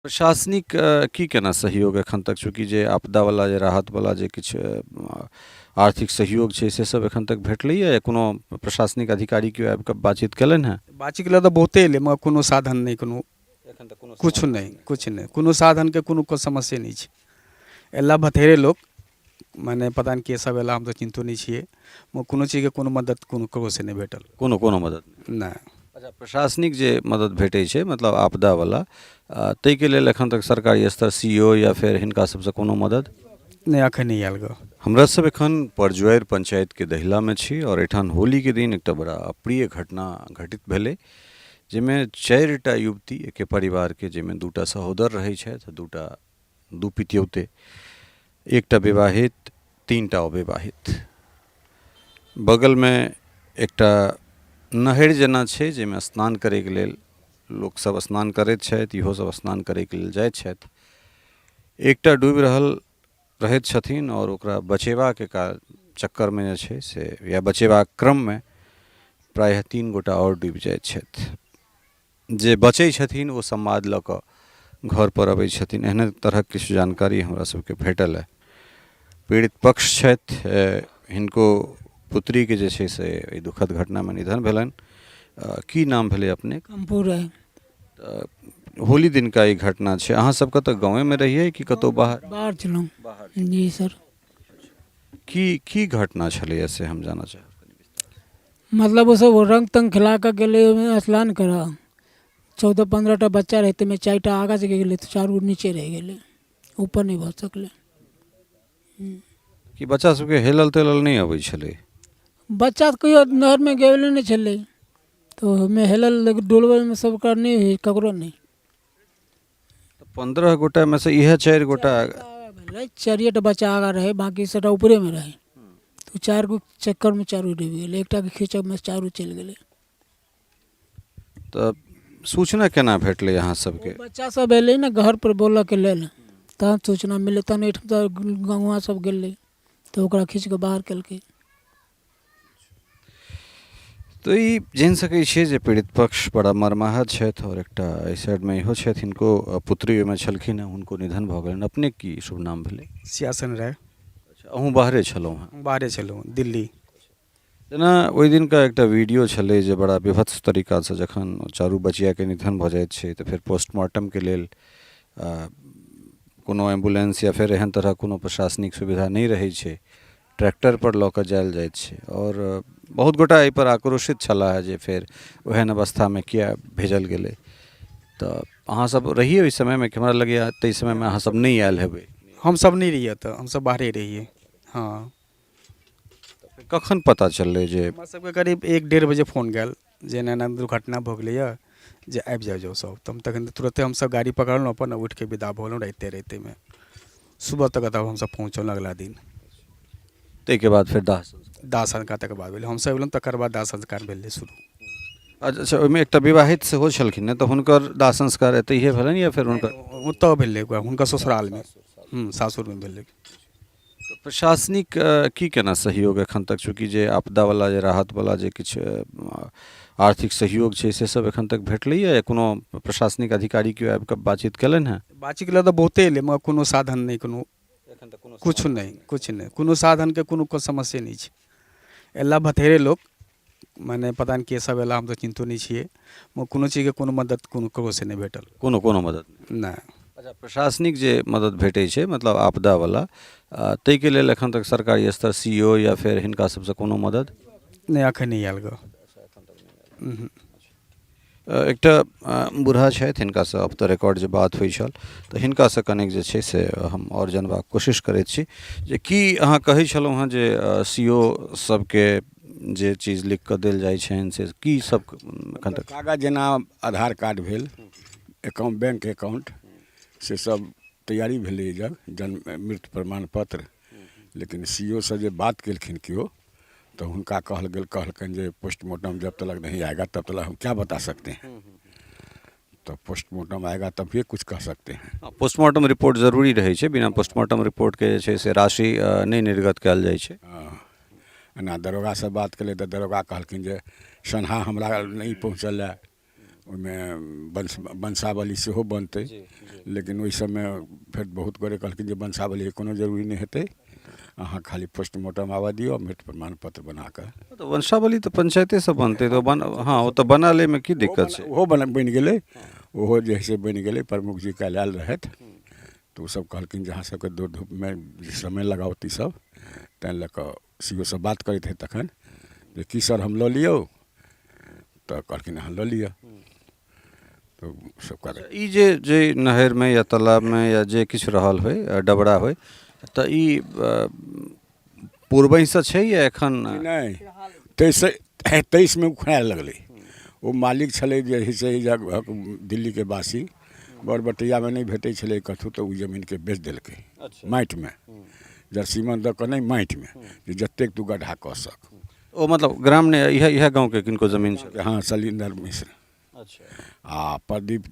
प्रशासनिक की केना सहयोग एखन तक चूँकि जे आपदावला जे राहतवला जे किछु आर्थिक सहयोग छै से सब एखन तक भेटलैए या कोनो प्रशासनिक अधिकारी केओ आबि कऽ बातचीत केलनि हेँ? बातचीत लए तऽ बहुते एलै मगर कोनो साधन नहि कोनो एखन तक कोनो किछु नहि किछु नहि कोनो साधनके कोनो समस्ये नहि छै एला भथेरे लोक मने पता नहि के सब एला हम तऽ चिन्हतो नहि छियै मगर कोनो चीजके कोनो मदद कोनो ककरोसँ नहि भेटल। कोनो कोनो मदद नहि? नहि। अच्छा, प्रशासनिक जे मदद भेटै छै मतलब आपदावला, ताहिके लेल एखन तक सरकारी स्तर सी ओ या फेर हिनका सबसँ कोनो मदद? नहि, एखन नहि आयल गऽ। हमरा सब एखन परजुआरि पंचायतके दहिलामे छी आओर एहिठाम होलीके दिन एकटा बड़ा अप्रिय घटना घटित भेलै, जाहिमे 4टा युवती एके परिवारके, जाहिमे 2टा सहोदर रहै छथि, 2टा 2 पितियौते, 1टा विवाहित, 3टा अविवाहित। बगलमे एकटा नहरि जेना छै जाहिमे स्नान करैके लेल लोकसब स्नान करैत छथि, इहो सब स्नान करैके लेल जाइत छथि। एकटा डूबि रहल रहैत छथिन आओर ओकरा बचेबाके चक्करमे जे छै से या बचेबाक क्रममे प्रायः 3 गोटा आओर डूबि जाइत छथि। जे बचै छथिन ओ समाद लऽ कऽ घरपर अबै छथिन। एहने तरहक किछु जानकारी हमरा सबके भेटल हँ। पीड़ित पक्ष छथि, हिनको पुत्रीके जे छै से एहि दुखद घटनामे निधन भेलनि। की नाम भेलै अपने? कम्पूर है। होली दिनका ई घटना छै। अहाँ सब कतऽ गाँवेमे रहियै कि कतहु बाहर? बाहर छलहुँ। जी सर। की की घटना छलैए से हम जानऽ चाहब। मतलब ओ सब रंग तंग खिला कऽ गेलै ओहिमे स्नान करऽ। 14-15 टा बच्चा रहै, ताहिमे 4टा आगाँ चलि गेलै तऽ 4 गो नीचे रहि गेलै, ऊपर नहि भऽ सकलै। कि बच्चा सबके हेलल तेलल नहि अबै छलै? बच्चा तऽ कहियो नहरमे गेले नहि छलै, तऽ ओहिमे हेलल डोलबैमे सबके नहि होइ, ककरो नहि। 15 गोटामे से इएह 4 गोटा भेलै, 4 टा बच्चा आगाँ रहै, बाँकी सबटा ऊपरेमे रहै। तऽ 4 गो चक्करमे 4 डूबि गेलै, एकटाके खींचबमे 4 चलि गेलै। तऽ सूचना केना भेटलै अहाँ सबके? बच्चा सब एलै ने घर पर बोलऽके लेल, तहन सूचना मिललै। तहन एहिठाम तऽ गौआँ सब गेलै तऽ ओकरा खींच कऽ बाहर केलकै। तऽ ई जानि सकै छियै जे पीड़ित पक्ष बड़ा मर्माहत छथि आओर एकटा एहि साइडमे इहो छथि, हिनको पुत्री ओहिमे छलखिन हेँ, हुनको निधन भऽ गेलनि। अपने की शुभ नाम भेलै? सियासन राय। अच्छा, अहूँ बाहरे छलहुँ हेँ? बाहरे छलहुँ, दिल्ली। जेना ओहि दिनका एकटा वीडियो छलै जे बड़ा विभत्स तरीकासँ जखन चारू बचियाके निधन भऽ जाइत छै तऽ फेर पोस्टमार्टमके लेल कोनो एम्बुलेंस या फेर एहन तरहक कोनो प्रशासनिक सुविधा नहि रहै छै, ट्रैक्टरपर लऽ कऽ जायल जाइत छै आओर बहुत गोटा एहिपर आक्रोशित छलाह जे फेर ओहन अवस्थामे किया भेजल गेलै। तऽ अहाँसब रहियै ओहि समयमे? कि हमरा लगैए ताहि समयमे अहाँसब नहि आयल हेबै। हमसब नहि रहियै ओतऽ, हमसब बाहरे रहियै। हँ। कखन पता चललै जे? हमरा सबके करीब 1-1.5 बजे फोन गेल जे एना एना दुर्घटना भऽ गेलैए, जे आबि जाउ जाउ सब। तऽ हम तखन तुरते हमसब गाड़ी पकड़लहुँ अपन, उठिके विदा भऽ गेलहुँ राइते राइतेमे। सुबह तक तब हमसब पहुँचलहुँ अगिला दिन। ताहिके बाद फेर दाह संस्कार? दाह संस्कार तकर बाद भेलै, हमसब एलहुँ तकर बाद दाह संस्कार भेलै शुरू। अच्छा, ओहिमे एकटा विवाहित सेहो छलखिन ने, तऽ हुनकर दाह संस्कार एतहिए भेलनि या फेर हुनकर? ओतऽ भेलै, हुनकर ससुरालमे, सासुरमे भेलै। प्रशासनिक की केना सहयोग एखन तक चूँकि जे आपदावला जे राहतवला जे किछु आर्थिक सहयोग छै से सब एखन तक भेटलैए या कोनो प्रशासनिक अधिकारी केओ आबि कऽ बातचीत केलनि हेँ? बातचीत लए तऽ बहुते एलै मगर कोनो साधन नहि, कोनो किछु नहि, किछु नहि, कोनो साधनके कोनो समस्ये नहि छै। एला भथेरे लोक, मने पता नहि के सब एला, हम तऽ चिन्हतो नहि छियै, मगर कोनो चीजके कोनो मदद कोनो ककरोसँ नहि भेटल। कोनो कोनो मदद नहि? अच्छा, प्रशासनिक जे मदद भेटै छै मतलब आपदावला, ताहिके लेल एखन तक सरकारी स्तर सी ओ या फेर हिनका सबसँ कोनो मदद? नहि, एखन नहि आयल गऽ। एकटा बूढ़ा छथि, हिनकासँ ऑफ the record जे बात होइ छल तऽ हिनकासँ कनेक जे छै से हम आओर जानबाक कोशिश करैत छी जे की अहाँ कहै छलहुँ हेँ जे सी ओ सबके जे चीज लिख कऽ देल जाइ छनि से की सब एखन तक? कागज जेना आधार कार्ड भेल, अकाउंट, बैंक अकाउंट, से सब तैयारी भेलै, जब जन्म मृत्यु प्रमाण पत्र। लेकिन सी ओ से जे बात केलखिन केओ तऽ हुनका कहल गेल, कहलकनि जे पोस्टमार्टम जब तलक नहीं आएगा तब तलक हम क्या बता सकते हैं, तो पोस्टमार्टम आएगा तभी कुछ कह सकते हैं। पोस्टमार्टम रिपोर्ट जरूरी रहै छै, बिना पोस्टमार्टम रिपोर्टके जे छै से राशि नहि निर्गत कयल जाइ छै। हँ, एना दरोगासँ बात केलियै तऽ दरोगा कहलखिन जे सनहा हमरा नहि पहुँचल हए। ओहिमे वंश वंशावली सेहो बनतै लेकिन ओहि सबमे फेर बहुत गोटे कहलखिन जे वंशावलीके कोनो जरूरी नहि हेतै अहाँ खाली पोस्टमार्टम आबऽ दियौ मृत्यु प्रमाण पत्र बना कऽ। तऽ वंशावली तऽ पंचायतेसँ बनतै तऽ बन हँ, ओ तऽ बना लैमे की दिक्कत छै? ओहो बनि गेलै, ओहो जे हइ से बनि गेलै। प्रमुख जी काल्हि आयल रहथि तऽ ओसभ कहलखिन जे अहाँ सबके दौड़ धूपमे जे समय लगाओत ईसब, ताहि लऽ कऽ सी ओ सँ बात करैत हइ तखन जे की सर हम लऽ लियौ, तऽ कहलखिन अहाँ लऽ लिअ। तऽ सब कागज ई जे जे नहरिमे या तालाबमे या जे किछु रहल होइ, डबरा होइ, तऽ ई पूर्वहिसँ छै या एखन नहि? 23 23मे उखड़ाए लगलै। ओ मालिक छलै जे हइ से दिल्लीके वासी, बड़ बटैयामे नहि भेटै छलै कतहु, तऽ ओ जमीनके बेच देलकै माटिमे, जरसीमन दऽ कऽ नहि, माटिमे जे जतेक तू गड्ढा कऽ सक। ओ मतलब ग्राम ने इएह इएह गाँवके किनको जमीन छलै? हँ, शैलेन्द्र मिश्र। आ प्रदीप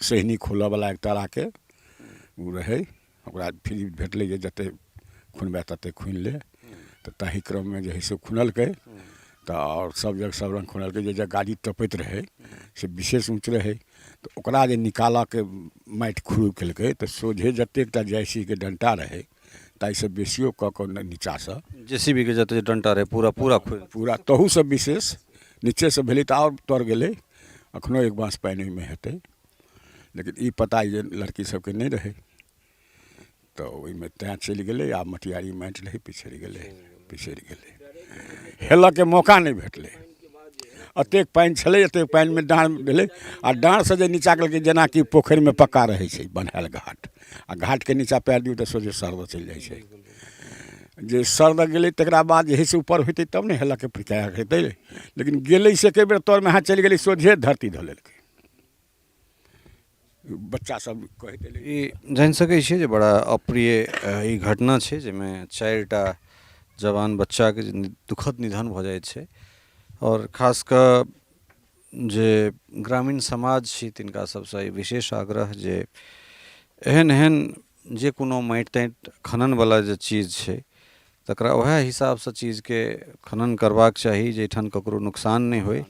सहनी खोलऽवला एक ताराके ओ रहै, ओकरा फ्री भेटलै जे जतेक खुनबै ततेक खुनि ले। तऽ ताहि क्रममे जे हइ से खुनलकै, तऽ आओर सब जगह सब रङ्ग खुनलकै। जे गाड़ी टपैत रहै से विशेष ऊँच रहै, तऽ ओकरा जे निकालऽके माटि खुरु केलकै तऽ सोझे जतेक टा जैसीके डण्टा रहै ताहिसँ बेसियो कऽ कऽ नीचाँसँ जेसीबीके जतेक डण्टा रहै पूरा पूरा खुनि पूरा, तहूसँ विशेष नीचेसँ भेलै तऽ आओर तर गेलै। एखनो एक बाँस पानि ओहिमे हेतै, लेकिन ई पता जे लड़की सबके नहि रहै, तऽ ओहिमे तैँ चलि गेलै। आ मटियारी माटि रहै, पिछड़ि गेलै, पिछड़ि गेलै, हेलऽके मौका नहि भेटलै। एतेक पानि छलै, एतेक पानिमे डाँड़ भेलै आ डाँड़सँ जे नीचाँ केलकै, जेनाकि पोखरिमे पक्का रहै छै बन्हायल घाट, आ घाटके नीचाँ पएर दियौ तऽ सोझे सर दऽ चलि जाइ छै। जे सर दऽ गेलै तकरा बाद जे हइ से ऊपर होइतै तब ने हेलऽके प्रक्रिया हेतै, लेकिन गेलै से एके बेर तरमे हाथ चलि गेलै, सोझे धरती धऽ लेलकै। बच्चा सब कहैत एलै। ई जानि सकै छियै जे बड़ा अप्रिय ई घटना छै जाहिमे 4टा जवान बच्चाके जे दुखद निधन भऽ जाइ छै। आओर खास कऽ जे ग्रामीण समाज छी तिनका सबसँ ई विशेष आग्रह जे एहन एहन जे कोनो माटि ताटि खननवला जे चीज छै तकरा उएह हिसाबसँ चीजके खनन करबाक चाही जाहिठाम ककरो नुकसान नहि होइ।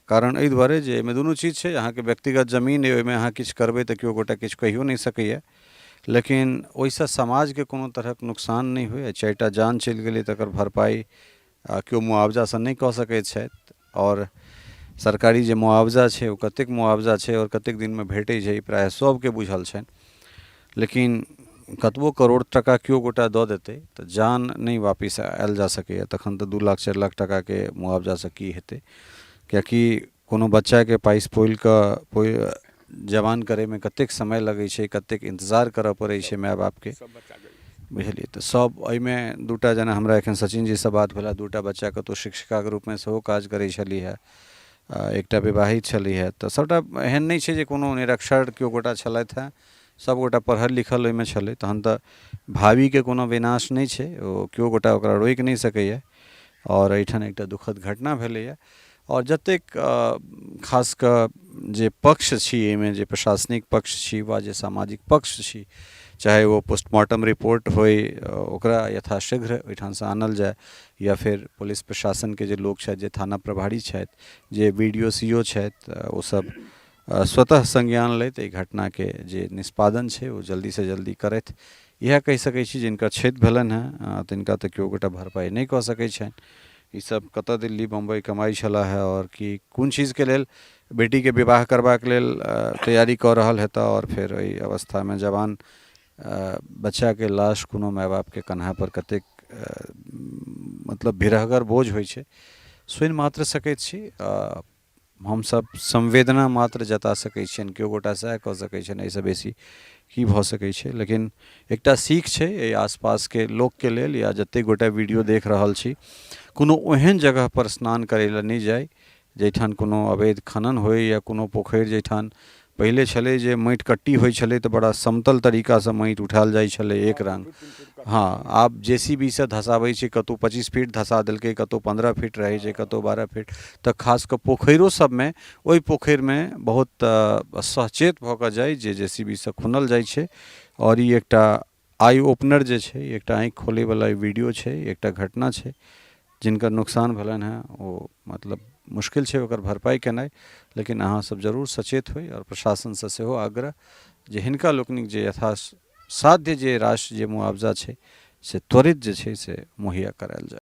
कारण एहि दुआरे जे एहिमे दुनू चीज छै, अहाँके व्यक्तिगत जमीन अइ, ओहिमे अहाँ किछु करबै तऽ केओ गोटा किछु कहिओ नहि सकैए, लेकिन ओहिसँ समाजके कोनो तरहक नुकसान नहि होइ। आ 4टा जान चलि गेलै तकर भरपाइ केओ मुआवजासँ नहि कऽ सकैत छथि। आओर सरकारी जे मुआवजा छै ओ कतेक मुआवजा छै आओर कतेक दिनमे भेटै छै ई प्रायः सभके बुझल छनि, लेकिन कतबो करोड़ टाका केओ गोटा दऽ देतै तऽ जान नहि वापिस आयल जा सकैए। तखन तऽ 2 लाख 4 लाख टाकाके मुआवजासँ की हेतै? किएकि कोनो बच्चाके पाइस पोलि कऽ जवान करैमे कतेक समय लगै छै, कतेक इन्तजार करऽ पड़ै छै माय बापके, बुझलियै? तऽ सभ एहिमे 2टा, जेना हमरा एखन सचिन जीसँ बात भेला, 2टा बच्चा कतहु शिक्षिकाके रूपमे सेहो काज करै छलीह, एकटा विवाहित छलीह। तऽ सभटा एहन नहि छै जे कोनो निरक्षर केओ गोटा छलथि हेँ, सभगोटा पढ़ल लिखल ओहिमे छलै। तहन तऽ भावीके कोनो विनाश नहि छै, ओ केओ गोटा ओकरा रोकि नहि सकैए। आओर एहिठाम एकटा दुखद घटना भेलैए। आओर जतेक खास कऽ जे पक्ष छी एहिमे, जे प्रशासनिक पक्ष छी वा जे सामाजिक पक्ष छी, चाहे ओ पोस्टमार्टम रिपोर्ट होइ ओकरा यथाशीघ्र ओहिठामसँ आनल जाय, या फेर पुलिस प्रशासनके जे लोक छथि, जे थाना प्रभारी छथि, जे B D O C O छथि, ओसभ स्वतः संज्ञान लैत एहि घटनाके जे निष्पादन छै ओ जल्दीसँ जल्दी करथि। इएह कहि सकै छी, जिनकर क्षति भेलनि हेँ तिनका तऽ केओ गोटा भरपाइ नहि कऽ सकै छनि। ईसभ कतऽ दिल्ली बम्बइ कमाइ छलाह हे आओर कि कोन चीजके लेल बेटीके विवाह करबाक लेल तैयारी कऽ रहल हेताह, आओर फेर एहि अवस्थामे जवान बच्चाके लाश कोनो माय बापके कन्हापर कतेक मतलब भिरहगर बोझ होइ छै, सुनि मात्र सकैत छी। हमसभ संवेदना मात्र जता सकै छियनि, केओ गोटा सएह कऽ सकै छनि, एहिसँ बेसी की भऽ सकै छै? लेकिन एकटा सीख छै एहि आसपासके लोकके लेल या जतेक गोटा वीडियो देख रहल छी, कोनो ओहन जगहपर स्नान करै लए नहि जाइ जाहिठाम कोनो अवैध खनन होइ या कोनो पोखरि जाहिठाम पहिले छलै जे माटि कट्टी होइ छलै तऽ बड़ा समतल तरीकासँ माटि उठायल जाइ छलै एक रङ्ग। हँ, आब जे सी बी सँ धसाबै छै, कतहु 25 फीट धसा देलकै, कतहु 15 फीट रहै छै, कतहु 12 फीट। तऽ खास कऽ पोखरिओ सभमे, ओहि पोखरिमे बहुत सचेत भऽ कऽ जाइ जे जे सी बी सँ खुनल जाइ छै। आओर ई एकटा आइ ओपनर जे छै, एकटा आँखि खोलैवला ई वीडियो छै, एकटा घटना छै। जिनकर नुकसान भेलनि हेँ ओ मतलब मुश्किल छै ओकर भरपाइ केनाइ, लेकिन अहाँसभ जरूर सचेत होइ आओर प्रशासनसँ सेहो आग्रह जे हिनका लोकनिक जे यथासाध्य जे राशि जे मुआवजा छै से त्वरित जे छै से मुहैया करायल जाय।